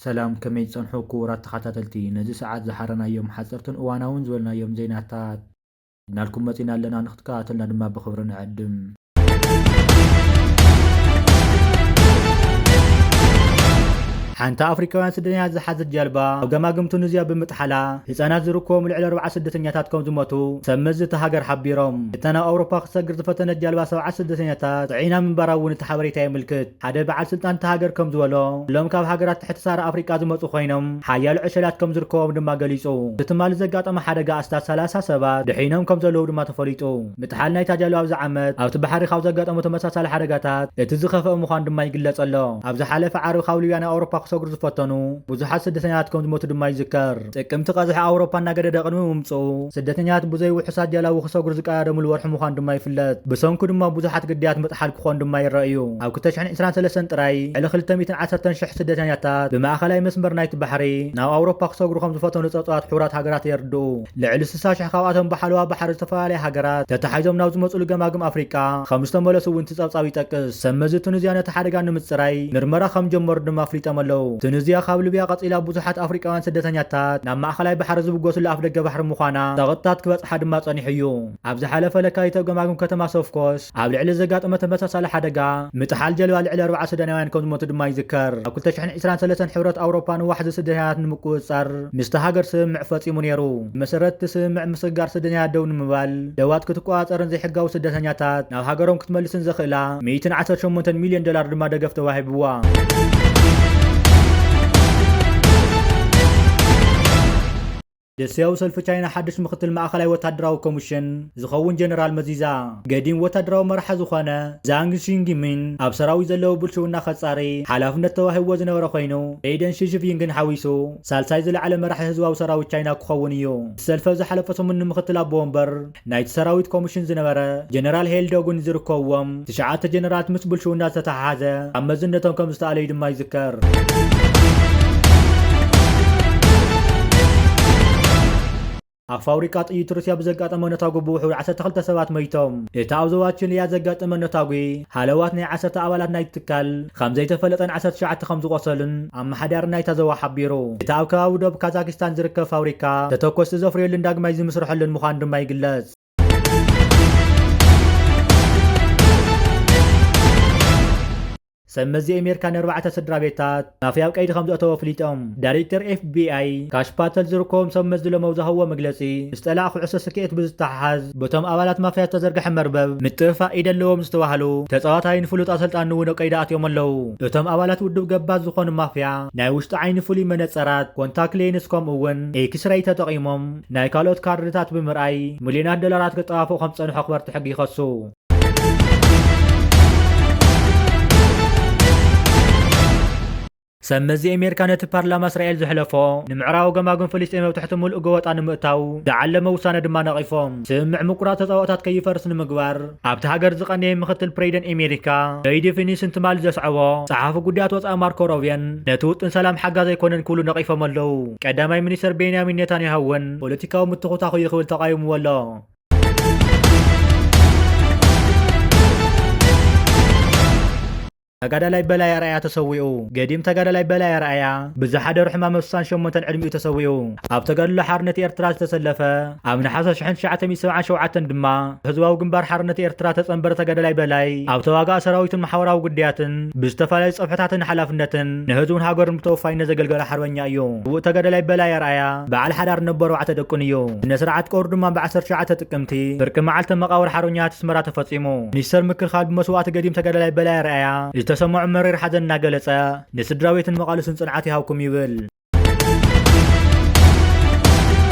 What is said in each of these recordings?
ሰላም፣ ከመይ ትጸንሑ ክቡራት ተኸታተልቲ? ነዚ ሰዓት ዝሓረናዮም ሓጸርትን እዋናውን ዝበልናዮም ዜናታት ሒዝናልኩም መጺና ኣለና፣ ንክትከታተሉና ድማ ብኽብሪ ንዕድም። ሓንቲ ኣፍሪካውያን ስደተኛታት ዝሓዘት ጀልባ ኣብ ገማግም ቱኒዝያ ብምጥሓላ ህጻናት ዝርከቦም ልዕሊ ኣርባዓ ስደተኛታት ከም ዝሞቱ ሰብ መዚ እታ ሃገር ሓቢሮም። እታ ናብ ኣውሮፓ ክትሰግር ዝፈተነት ጀልባ ሰብዓ ስደተኛታት ጽዒና ምንባራ እውን እቲ ሓበሬታ የመልክት። ሓደ በዓል ስልጣን እታ ሃገር ከም ዝበሎ፣ ኩሎም ካብ ሃገራት ትሕቲ ሳራ ኣፍሪቃ ዝመጹ ኮይኖም፣ ሓያሎ ዕሸላት ከም ዝርከቦም ድማ ገሊጹ። እቲ ትማሊ ዘጋጠመ ሓደጋ ኣስታት ሰላሳ ሰባት ድሒኖም ከም ዘለዉ ድማ ተፈሊጡ። ምጥሓል ናይታ ጃልባ ኣብዚ ዓመት ኣብቲ ባሕሪ ካብ ዘጋጠሙ ተመሳሳሊ ሓደጋታት እቲ ዝኸፍአ ምዃኑ ድማ ይግለጽ ኣሎ። ኣብ ዝሓለፈ ዓርቢ ካብ ሊብያ ናብ ኣውሮፓ ክሰግሩ ዝፈተኑ ብዙሓት ስደተኛታት ከም ዝሞቱ ድማ ይዝከር። ጥቅምቲ ቀዝሒ ኣውሮፓ እናገደደ ቅድሚ ምምጽኡ፣ ስደተኛታት ብዘይ ውሑሳት ጃላቡ ክሰግሩ ዝቀዳደምሉ ወርሒ ምዃኑ ድማ ይፍለጥ። ብሰንኩ ድማ ብዙሓት ግዳያት ምጥሓል ክኾኑ ድማ ይረኣዩ። ኣብ ክልተ ሽሕን ዕስራን ሰለስተን ጥራይ ልዕሊ ክልተ ሚእትን ዓሰርተን ሽሕ ስደተኛታት ብማእኸላይ መስመር ናይቲ ባሕሪ ናብ ኣውሮፓ ክሰግሩ ከም ዝፈተኑ ጸብጻባት ሕቡራት ሃገራት የርድኡ። ልዕሊ ስሳ ሽሕ ካብኣቶም ብሓለዋ ባሕሪ ዝተፈላለያ ሃገራት ተታሒዞም ናብ ዝመጹሉ ገማግም ኣፍሪቃ ከም ዝተመለሱ እውን እቲ ጸብጻብ ይጠቅስ። ሰብ መዚ ቱኒዝያ ነቲ ሓደጋ ንምጽራይ ምርመራ ከም ጀመሩ ድማ ኣፍሊጦም ኣለዉ። ቱኒዝያ ካብ ሊብያ ቀጺላ ብዙሓት ኣፍሪቃውያን ስደተኛታት ናብ ማእኸላይ ባሕሪ ዝብገሱሉ ኣፍደገ ባሕሪ ምዃና ጸቕጥታት ክበጽሓ ድማ ጸኒሑ እዩ። ኣብ ዝሓለፈ ለካቲት ኣብ ገማግም ከተማ ሶፍኮስ ኣብ ልዕሊ ዘጋጠመ ተመሳሳሊ ሓደጋ ምጥሓል ጀልባ ልዕሊ ኣርባዓ ሱዳናውያን ከም ዝሞቱ ድማ ይዝከር። ኣብ ክልተ ሽሕን ዕስራን ሰለስተን ሕብረት ኣውሮፓ ንዋሕዚ ስደተኛታት ንምቁጽጻር ምስቲ ሃገር ስምምዕ ፈጺሙ ነይሩ። ብመሰረት እቲ ስምምዕ፣ ምስግጋር ስደተኛታት ደው ንምባል፣ ደባት ክትቆጻጸርን ዘይሕጋዊ ስደተኛታት ናብ ሃገሮም ክትመልስን ዘኽእላ ሚእትን ዓሰርተ ሸሞንተን ሚልዮን ዶላር ድማ ደገፍ ተዋሂብዋ። ደስያዊ ሰልፊ ቻይና ሓድሽ ምኽትል ማእኸላይ ወታደራዊ ኮሚሽን ዝኸውን ጀነራል መዚዛ። ገዲም ወታደራዊ መራሒ ዝኾነ ዛንግ ሺንጊሚን ኣብ ሰራዊት ዘለዎ ብልሽውና ከጻሪ ሓላፍነት ተዋሂብዎ ዝነበረ ኮይኑ፣ ኤደን ሺ ጂንፒንግን ሓዊሱ ሳልሳይ ዝለዓለ መራሒ ህዝባዊ ሰራዊት ቻይና ክኸውን እዩ። እቲ ሰልፊ ኣብ ዝሓለፈ ሰሙን ንምኽትል ኣቦ ወንበር ናይቲ ሰራዊት ኮሚሽን ዝነበረ ጀነራል ሄል ዶጉን ዝርከብዎም ትሽዓተ ጀነራላት ምስ ብልሽውና ዝተተሓሓዘ ኣብ መዝነቶም ከም ዝተኣለዩ ድማ ይዝከር። ኣብ ፋብሪካ ጥይት ሩስያ ብዘጋጠመ ነታጒ ብውሑድ ዓሰርተ ክልተ ሰባት መይቶም። እቲ ኣብ ዞባ ችልያ ዘጋጠመ ነታጒ፣ ሃለዋት ናይ ዓሰርተ ኣባላት ናይቲ ትካል ከም ዘይተፈለጠን ዓሰርተ ትሽዓተ ከም ዝቖሰሉን ኣመሓዳሪ ናይታ ዞባ ሓቢሩ። እቲ ኣብ ከባቢ ዶብ ካዛኪስታን ዝርከብ ፋብሪካ፣ ተተኮስቲ ዘፍርየሉን ዳግማይ ዝምስርሐሉን ምዃኑ ድማ ይግለጽ። ሰብ መዚ ኣሜሪካ ንኣርባዕተ ስድራ ቤታት ማፍያ ኣብ ቀይዲ ከም ዘእተወ ኣፍሊጦም። ዳይሬክተር ኤፍ ቢ ኣይ ካሽ ፓተል ዝርከቦም ሰብ መዚ ሎም ኣብ ዝሃብዎ መግለጺ፣ ምስ ጠላዕ ኩዕሶ ስክዔት ብዝተሓሓዝ፣ በቶም ኣባላት ማፍያ ዝተዘርግሐ መርበብ ምጥፍፋእ ኢድ ኣለዎም ዝተባህሉ ተጻዋታይ ንፍሉጥ ኣሰልጣኒ እውን ኣብ ቀይዲ ኣትዮም ኣለዉ። እቶም ኣባላት ውድብ ገባዝ ዝኾኑ ማፍያ ናይ ውሽጢ ዓይኒ ፍሉይ መነጸራት፣ ኮንታክት ሌንስ፣ ከምኡ እውን ኤክስሬይ ተጠቒሞም ናይ ካልኦት ካርድታት ብምርኣይ ሚልዮናት ዶላራት ክጠፋፍኡ ከም ዝጸንሑ ኣኽበርቲ ሕጊ ይኸሱ። ሰብ መዚ ኣሜሪካ ነቲ ፓርላማ እስራኤል ዘሕለፎ ንምዕራባዊ ገማግም ፍልስጤም ኣብ ትሕቲ ምሉእ ገበጣ ንምእታው ዝዓለመ ውሳነ ድማ ነቒፎም። ስምምዕ ምቁራጽ ተጻብኦታት ከይፈርስ ንምግባር ኣብቲ ሃገር ዝቐነየ ምኽትል ፕሬዚደንት ኣሜሪካ ጄዲ ቪንስ ንትማሊ ዘስዐቦ፣ ጸሓፊ ጉዳያት ወጻኢ ማርኮ ሮቢዮን ነቲ ውጥን ሰላም ሓጋዚ ኣይኮነን ክብሉ ነቒፎም ኣለዉ። ቀዳማይ ሚኒስተር ቤንያሚን ኔታንያሁ እውን ፖለቲካዊ ምትኹታኹ እዩ ክብል ተቓዊምዎ ኣሎ። ተጋዳላይ በላይ ኣርኣያ ተሰዊኡ። ገዲም ተጋዳላይ በላይ ኣርኣያ ብዝሓደሮ ሕማም ኣብ ስሳን ሸሞንተን ዕድሚኡ ተሰዊኡ። ኣብ ተጋድሎ ሓርነት ኤርትራ ዝተሰለፈ፣ ኣብ ነሓሰ ሽሕን ትሽዓተ ሚእትን ሰብዓን ሸውዓተን ድማ ህዝባዊ ግንባር ሓርነት ኤርትራ ተጸንበረ ተጋዳላይ በላይ፣ ኣብ ተዋጋኢ ሰራዊትን ማሕበራዊ ጉዳያትን ብዝተፈላለዩ ጸፍሕታትን ሓላፍነትን ንህዝቡን ሃገሩን ብተወፋይነት ዘገልገለ ሓርበኛ እዩ። ስዉእ ተጋዳላይ በላይ ኣርኣያ በዓል ሓዳር ነቦ ኣርባዕተ ደቁን እዩ። ስነ ስርዓት ቀብሩ ድማ ብ ዓሰርተ ትሽዓተ ጥቅምቲ ፍርቂ መዓልቲ መቓብር ሓርበኛታት ኣስመራ ተፈጺሙ። ሚኒስተር ምክልኻል ብመስዋእቲ ገዲም ተጋዳላይ በላይ ኣርኣያ ዝተሰምዖ መሪር ሓዘን እናገለጸ፣ ንስድራ ቤትን መቓልሱን ጽንዓት ይሃብኩም ይብል።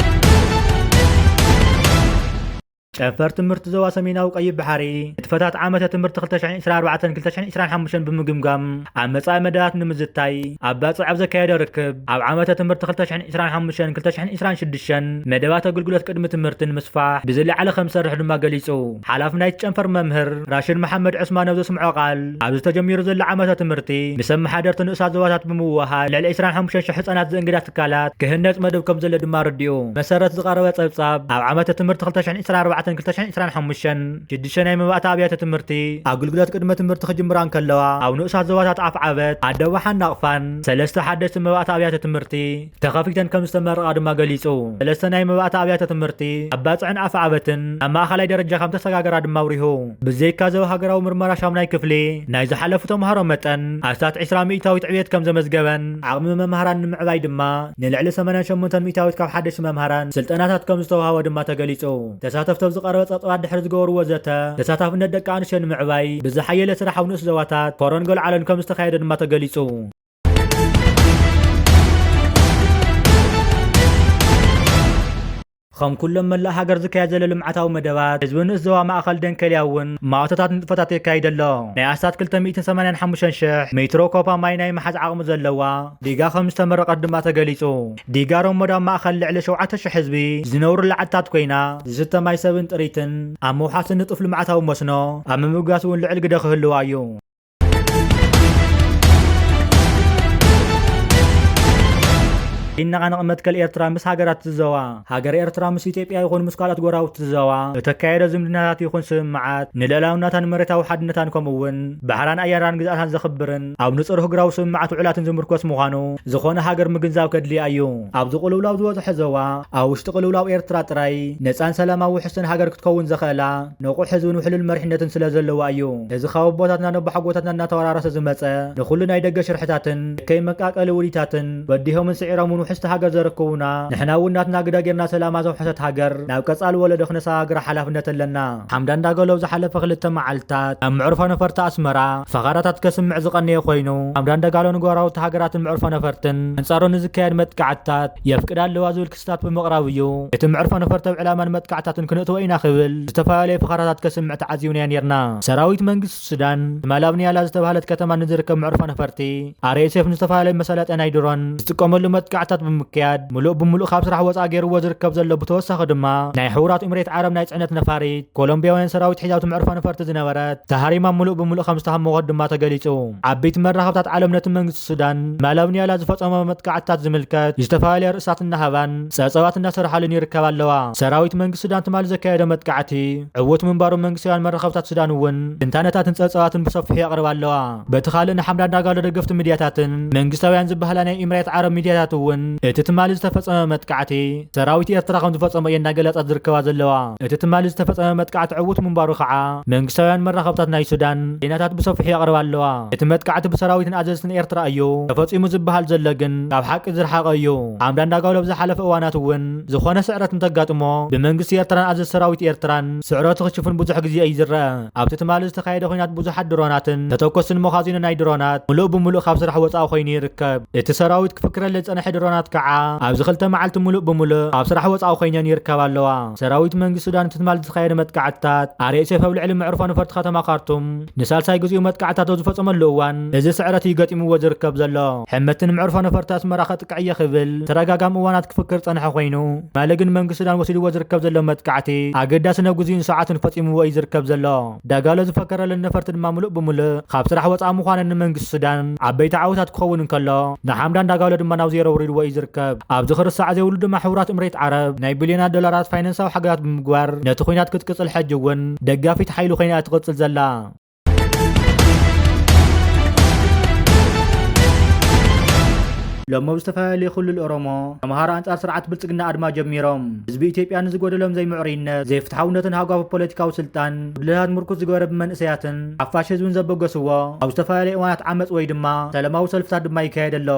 ጨንፈር ትምህርቲ ዞባ ሰሜናዊ ቀይሕ ባሕሪ ንጥፈታት ዓመተ ትምህርቲ ክልተ ሽሕን ዕስራን ኣርባዕተን ክልተ ሽሕን ዕስራን ሓሙሽተን ብምግምጋም፣ ኣብ መጻኢ መደባት ንምዝታይ ኣብ ባጽዕ ኣብ ዘካየዶ ርክብ፣ ኣብ ዓመተ ትምህርቲ ክልተ ሽሕን ዕስራን ሓሙሽተን ክልተ ሽሕን ዕስራን ሽዱሽተን መደባት ኣገልግሎት ቅድሚ ትምህርቲ ንምስፋሕ ብዝለዓለ ከም ዝሰርሕ ድማ ገሊጹ። ሓላፊ ናይቲ ጨንፈር መምህር ራሽድ መሓመድ ዑስማን ኣብ ዘስምዖ ቃል፣ ኣብዚ ተጀሚሩ ዘሎ ዓመተ ትምህርቲ ምስ ኣመሓደርቲ ንኡሳት ዞባታት ብምውህሃድ ልዕሊ ዕስራን ሓሙሽተን ሽሕ ህጻናት ዝእንግዳ ትካላት ክህነጽ መደብ ከም ዘሎ ድማ ኣረዲኡ። መሰረት ዝቐረበ ጸብጻብ፣ ኣብ ዓመተ ትምህርቲ ክልተ ሽሕን ዕስራን ኣርባዕተን ክልተ ሽሕን ዕስራን ሓሙሽተን ሽዱሽተ ናይ መባእታ ኣብያተ ትምህርቲ ኣገልግሎት ቅድመ ትምህርቲ ክጅምራ እንከለዋ፣ ኣብ ንኡሳት ዞባታት ኣፍዓበት፣ ኣደባሓን ናቕፋን ሰለስተ ሓደሽቲ መባእታ ኣብያተ ትምህርቲ ተኸፊተን ከም ዝተመረቓ ድማ ገሊጹ። ሰለስተ ናይ መባእታ ኣብያተ ትምህርቲ ኣብ ባጽዕን ኣፍዓበትን ኣብ ማእኸላይ ደረጃ ከም ተሰጋገራ ድማ ኣውሪሁ። ብዘይካ ዘው ሃገራዊ ምርመራ ሻምናይ ክፍሊ ናይ ዝሓለፉ ተምሃሮ መጠን ኣስታት ዕስራ ሚእታዊት ዕብየት ከም ዘመዝገበን ዓቕሚ መምህራን ንምዕባይ ድማ ንልዕሊ ሰማንያን ሸሞንተን ሚእታዊት ካብ ሓደሽቲ መምህራን ስልጠናታት ከም ዝተዋህቦ ድማ ተገሊጹ። ተሳተፍቲ ኣብ ዝቐረበ ጸብጻባት ድሕሪ ዝገበርዎ ዘተ፣ ተሳታፍነት ደቂ ኣንስትዮ ንምዕባይ ብዝሓየለ ስራሕ ኣብ ንኡስ ዞባታት ኮረን ገልዓሎን ከም ዝተኻየደ ድማ ተገሊጹ። ከም ኩሎም መላእ ሃገር ዝካየድ ዘሎ ልምዓታዊ መደባት፣ ህዝቢ ንኡስ ዞባ ማእኸል ደንከልያ እውን ማእቶታት ንጥፈታት የካይድ ኣሎ። ናይ ኣስታት ክልተ ሚእትን ሰማንያን ሓሙሽተን ሽሕ ሜትሮ ኮፓ ማይ ናይ ምሓዝ ዓቕሚ ዘለዋ ዲጋ ከም ዝተመረቐት ድማ ተገሊጹ። ዲጋ ሮሞዳ ማእኸል ልዕሊ ሸውዓተ ሽሕ ህዝቢ ዝነብሩላ ዓድታት ኮይና፣ ዝስተ ማይ ሰብን ጥሪትን ኣብ ምውሓስን ንጡፍ ልምዓታዊ መስኖ ኣብ ምምጓስ እውን ልዑል ግደ ክህልዋ እዩ። ይነቓነቕ መትከል ኤርትራ ምስ ሃገራት እቲ ዞባ። ሃገር ኤርትራ ምስ ኢትዮጵያ ይኹን ምስ ካልኦት ጎረባብቲ እቲ ዞባ እተካየዶ ዝምድናታት ይኹን ስምምዓት ንልዕላውነታን መሬታዊ ሓድነታን ከምኡ እውን ባሕራን ኣየራን ግዝኣታን ዘኽብርን ኣብ ንጹር ህግራዊ ስምምዓት ውዕላትን ዝምርኮስ ምዃኑ ዝኾነ ሃገር ምግንዛብ ከድልያ እዩ። ኣብዚ ቅልውላው ዝበዝሖ ዞባ ኣብ ውሽጢ ቅልውላው ኤርትራ ጥራይ ነጻን ሰላማዊ ውሕስትን ሃገር ክትከውን ዘኽእላ ንቑሕ ህዝብን ውሕሉል መሪሕነትን ስለ ዘለዋ እዩ። እዚ ካብ ኣቦታትና ነቦሓጎታትና እናተወራረሰ ዝመጸ ንኹሉ ናይ ደገ ሽርሕታትን ከይ መቃቀሊ ውዲታትን በዲሆምን ስዒሮምን ውሕስቲ ሃገር ዘረከቡና፣ ንሕና እውን ናትና ግደ ጌርና ሰላማ ዘውሐሰት ሃገር ናብ ቀጻሊ ወለዶ ክነሰጋግራ ሓላፍነት ኣለና። ሓምዳ እንዳገሎ ኣብ ዝሓለፈ ክልተ መዓልታት ኣብ መዕርፎ ነፈርቲ ኣስመራ ፈኸራታት ከስምዕ ዝቐነየ ኮይኑ፣ ሓምዳ እንዳገሎ ንጎረባብቲ ሃገራትን መዕርፎ ነፈርትን ኣንጻሩ ንዝካየድ መጥቃዕትታት የፍቅዳ ኣለዋ ዝብል ክስታት ብምቕራብ እዩ። እቲ መዕርፎ ነፈርቲ ኣብ ዕላማን መጥቃዕትታትን ክነእትዎ ኢና ክብል ዝተፈላለዩ ፈኸራታት ከስምዕ ተዓዚብናዮ ኔርና። ሰራዊት መንግስቲ ሱዳን ትማል ኣብ ኒያላ ዝተባህለት ከተማ ንዝርከብ መዕርፎ ነፈርቲ ኣር ኤስ ኤፍ ንዝተፈላለዩ መሳለጥያ ናይ ድሮን ዝጥቀመሉ መጥቃዕትታት ብምክያድ ምሉእ ብምሉእ ካብ ስራሕ ወጻኢ ገይርዎ ዝርከብ ዘሎ፣ ብተወሳኺ ድማ ናይ ሕቡራት ኤምሬት ዓረብ ናይ ጽዕነት ነፋሪት ኮሎምቢያውያን ሰራዊት ሒዛቶ መዕርፎ ነፈርቲ ዝነበረት ተሃሪማ ምሉእ ብምሉእ ከም ዝተሃመወት ድማ ተገሊጹ። ዓበይቲ መራኸብታት ዓለም ነቲ መንግስቲ ሱዳን ትማል ኣብ ኒያላ ዝፈጸሞ መጥቃዕትታት ዝምልከት ዝተፈላለያ ርእስታት እናሃባን ጸብጻባት እናሰርሓሉን ይርከባ ኣለዋ። ሰራዊት መንግስቲ ሱዳን ትማል ዘካየዶ መጥቃዕቲ ዕዉት ምንባሩ መንግስታውያን መራኸብታት ሱዳን እውን ትንታነታትን ጸብጻባትን ብሰፊሑ የቕርባ ኣለዋ። በቲ ካልእ ንሓምዳ እንዳጋሎ ደገፍቲ ሚድያታትን መንግስታውያን ዝበሃላ ናይ ኢምሬት ዓረብ ሚድያታት እውን እቲ ትማሊ ዝተፈጸመ መጥቃዕቲ ሰራዊት ኤርትራ ከም ዝፈጸሞ እየን እናገለጻ ዝርከባ ዘለዋ። እቲ ትማሊ ዝተፈጸመ መጥቃዕቲ ዕዉት ምንባሩ ከዓ መንግስታውያን መራኸብታት ናይ ሱዳን ዜናታት ብሰፊሑ የቕርባ ኣለዋ። እቲ መጥቃዕቲ ብሰራዊትን ኣዘዝትን ኤርትራ እዩ ተፈጺሙ ዝበሃል ዘሎ ግን ካብ ሓቂ ዝረሓቐ እዩ። ሓምዳ እንዳጋሎ ኣብ ዝሓለፈ እዋናት እውን ዝኾነ ስዕረት እንተጋጥሞ ብመንግስቲ ኤርትራን ኣዘዝ ሰራዊት ኤርትራን ስዕረቱ ክሽፍን ብዙሕ ግዜ እዩ ዝረአ። ኣብቲ ትማሊ ዝተኻየደ ኲናት ብዙሓት ድሮናትን ተተኮስን መኻዚኖ ናይ ድሮናት ምሉእ ብምሉእ ካብ ስራሕ ወጻኢ ኮይኑ ይርከብ። እቲ ሰራዊት ክፍክረለን ዝጸንሐ ድሮናት ከዓ ኣብዚ ክልተ መዓልቲ ምሉእ ብምሉእ ካብ ስራሕ ወጻኢ ኮይነን ይርከባ ኣለዋ። ሰራዊት መንግስቲ ሱዳን እቲ ትማሊ ዝተኻየደ መጥቃዕትታት ኣር ኤስ ኤፍ ኣብ ልዕሊ መዕርፎ ነፈርቲ ከተማ ካርቱም ንሳልሳይ ግዜኡ መጥቃዕትታት ኣብ ዝፈጸመሉ እዋን እዚ ስዕረት እዩ ገጢምዎ ዝርከብ ዘሎ። ሕመቲ ንመዕርፎ ነፈርቲ ኣስመራ ከጥቅዕ እየ ክብል ተደጋጋሚ እዋናት ክፍክር ዝጸንሐ ኮይኑ፣ ትማሊ ግን መንግስቲ ሱዳን ወሲድዎ ዝርከብ ዘሎ መጥቃዕቲ ኣገዳሲ፣ ነብ ግዜኡን ሰዓቱን ፈጺምዎ እዩ ዝርከብ ዘሎ። ዳጋሎ ዝፈከረለን ነፈርቲ ድማ ምሉእ ብምሉእ ካብ ስራሕ ወጻኢ ምዃነን ንመንግስቲ ሱዳን ዓበይቲ ዓወታት ክኸውን እንከሎ፣ ንሓምዳን ዳጋሎ ድማ ናብ ዜሮ ኣውሪድዎ እዩ ዝርከብ። ኣብዚ ክርሳዕ ዘይብሉ ድማ ሕቡራት እምሬት ዓረብ ናይ ቢልዮናት ዶላራት ፋይናንሳዊ ሓገዛት ብምግባር ነቲ ኲናት ክትቅጽል፣ ሕጂ እውን ደጋፊት ሓይሊ ኮይና እያ ትቕጽል ዘላ። ሎሚ ኣብ ዝተፈላለዩ ክልል ኦሮሞ ተምሃሮ ኣንጻር ስርዓት ብልጽግና ኣድማ ጀሚሮም። ህዝቢ ኢትዮጵያ ንዝጎደሎም ዘይምዕሩይነት፣ ዘይፍትሓውነትን ሃጓፍ ፖለቲካዊ ስልጣን፣ ጉድለታት ምርኩስ ዝገበረ ብመንእሰያትን ሓፋሽ ህዝብን ዘበገስዎ ኣብ ዝተፈላለዩ እዋናት ዓመጽ ወይ ድማ ሰላማዊ ሰልፍታት ድማ ይካየድ ኣሎ።